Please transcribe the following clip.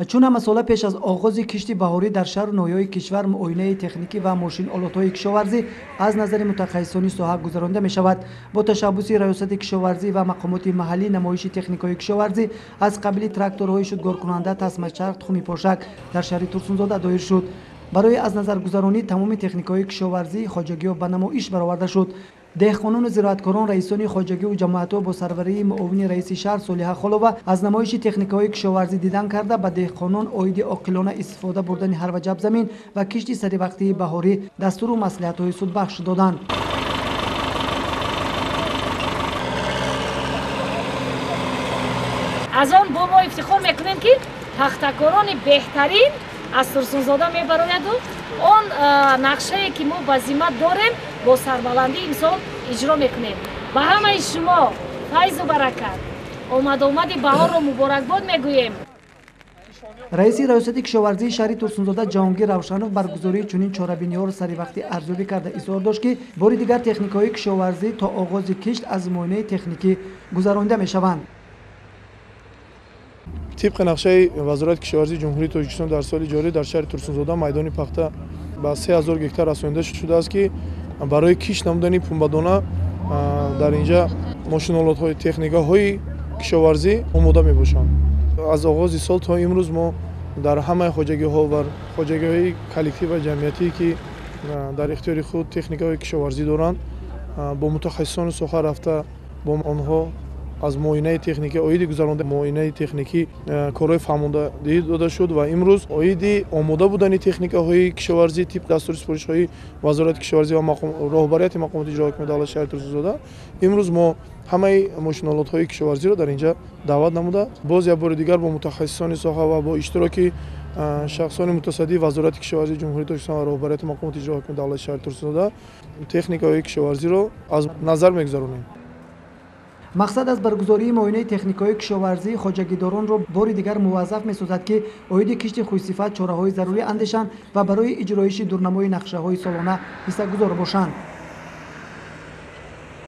Чун ҳамасола пеш аз оғози кишти баҳорӣ дар шаҳру ноҳияҳои кишвар муоинаи техникӣ ва мошинолотҳои кишоварзӣ аз назари мутахассисони соҳа гузаронда мешавад. Бо ташаббуси Раёсати кишоварзӣ ва мақомоти маҳаллӣ намоиши техникаҳои кишоварзӣ аз қабили тракторҳои шудгоркунанда, тасмачарх, тухми пошак дар шаҳри Турсунзода доир шуд. Барои аз назаргузаронӣ тамоми техникаҳои кишоварзии хоҷагиҳо ба намоиш бароварда шуд. Деҳқонону зироаткорон, раисони хоҷагиву ҷамоатҳо бо сарварии муовини раиси шаҳр Солиҳа Холова аз намоиши техникаҳои кишоварзӣ дидан карда, ба деҳқонон оиди оқилона истифода бурдани ҳар ваҷаб замин ва кишти саривақтии баҳорӣ дастуру маслиҳатҳои судбахш доданд. Аз он бо мо ифтихор мекунем, ки пахтакорони беҳтарин аз Турсунзода мебарояду он нақшае, ки мо ба зиммат дорем, бо сарбаландӣ имсол иҷро мекунем. Ба ҳамаи шумо файзу баракат, омадомади баҳорро муборакбод мегӯем. Раиси Раёсати кишоварзии шаҳри Турсунзода Ҷаҳонгир Равшанов баргузории чунин чорабиниҳоро саривақтӣ арзёбӣ карда, изҳор дошт, ки бори дигар техникаҳои кишоварзӣ то оғози кишт аз муоинаи техникӣ гузаронида мешаванд. Тибқи нақшаи Вазорати кишоварзии Ҷумҳурии Тоҷикистон дар соли ҷорӣ дар шаҳри Турсунзода майдони пахта ба 3000 гектар расонида шудааст, ки барои кишт намудани пунбадона дар инҷа мошинолотҳои техникаҳои кишоварзӣ омода мебошанд. Аз оғози сол то имрӯз мо дар ҳамаи хоҷагиҳо ва хоҷагиҳои коллектив ва ҷамъиятӣ, ки дар ихтиёри худ техникаҳои кишоварзӣ доранд, бо мутахассисони соҳа рафта, бо онҳо аз муоинаи техникӣ, оиди гузаронда муоинаи техникӣ корҳои фаҳмондадиҳӣ дода шуд ва имрӯз оиди омода будани техникаҳои кишоварзӣ тибқи дастури супоришҳои Вазорати кишоварзӣ ва роҳбарияти мақомоти иҷроия ҳокимияти давлати шаҳри Турсунзода имрӯз мо ҳамаи мошинолотҳои кишоварзиро дар инҷа даъват намуда, боз як бори дигар бо мутахассисони соҳа ва бо иштироки шахсони мутасаддии Вазорати кишоварзии Ҷумҳурии Тоҷикистон ва роҳбарияти мақомоти иҷроия ҳокимияти давлати шаҳри Турсунзода техникаҳои кишоварзиро аз назар мегузаронем. Мақсад аз баргузории муоинаи техникаҳои кишоварзӣ хоҷагидоронро бори дигар муваззаф месозад, ки оиди кишти хушсифат чораҳои зарурӣ андешанд ва барои иҷроиши дурнамои нақшаҳои солона ҳиссагузор бошанд.